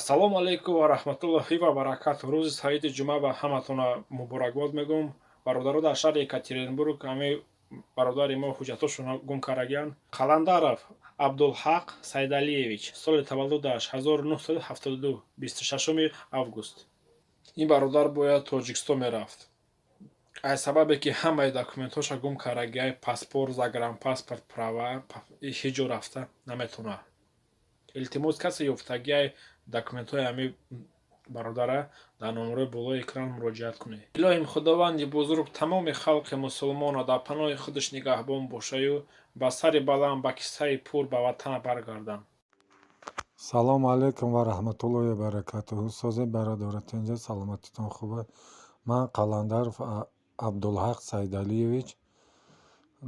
Ассалому алайкум ва раҳматуллоҳи ва баракату. Рӯзи саиди ҷумъа ба ҳаматона муборакбод мегӯм. Бародаро, дар шаҳри Екатеринбург ҳамаи бародари мо ҳуҷҷатошонро гум кардагианд. Қаландаров Абдулҳақ Сайдалиевич, соли таваллудаш 1972, 26 август. Ин бародар бояд Тоҷикистон мерафт. Аз сабабе ки ҳамаи документҳоша гум кардагиай, паспорт, загранпаспорт, права, ҳеҷ ҷо рафта наметавонад. Илтимос, касе ёфтагиай документҳои ҳамин бародара, дар номерои болои экран муроҷиат кунед. Илоҳим, Худованди бузург тамоми халқи мусулмонро дар паноҳи худаш нигаҳбон бошаю ба сари баланд, ба киссаи пур ба ватан баргарданд. Салому алайкум ва раҳматуллоҳи ва баракатуҳу. Созед, бародаро, тинҷа, саломатитон хуб аст? Ман Қаландаров Абдулҳақ Сайдалиевич,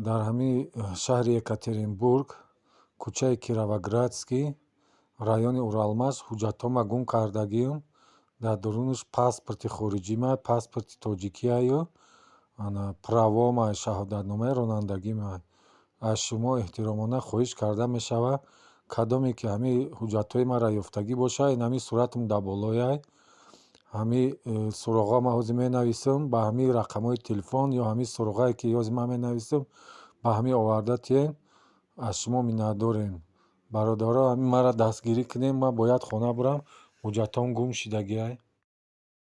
дар ҳамин шаҳри Екатеринбург, кӯчаи Кировоградский, райони Уралмаш ҳуҷҷатҳома гум кардагиам. Дар дурунаш паспорти хориҷима, паспорти тоҷикияю ана правома, шаҳодатномаи ронандагима. Аз шумо эҳтиромона хоҳиш карда мешавад, кадоме ки ҳамин ҳуҷҷатҳои маро ёфтагӣ бошад, ин ҳамин суратам дар болояй, ҳамин суроғҳо ман ҳозир менависам, ба ҳамин рақамҳои телефон ё ҳамин суроғае ки ҳозир ман менависам, ба ҳамин оварда тиҳем. Аз шумо миннатдорем, бародаро. Ҳамин маро дастгирӣ кунем. Ман бояд хона бурам, ҳуҷҷатҳом гум шудагиай.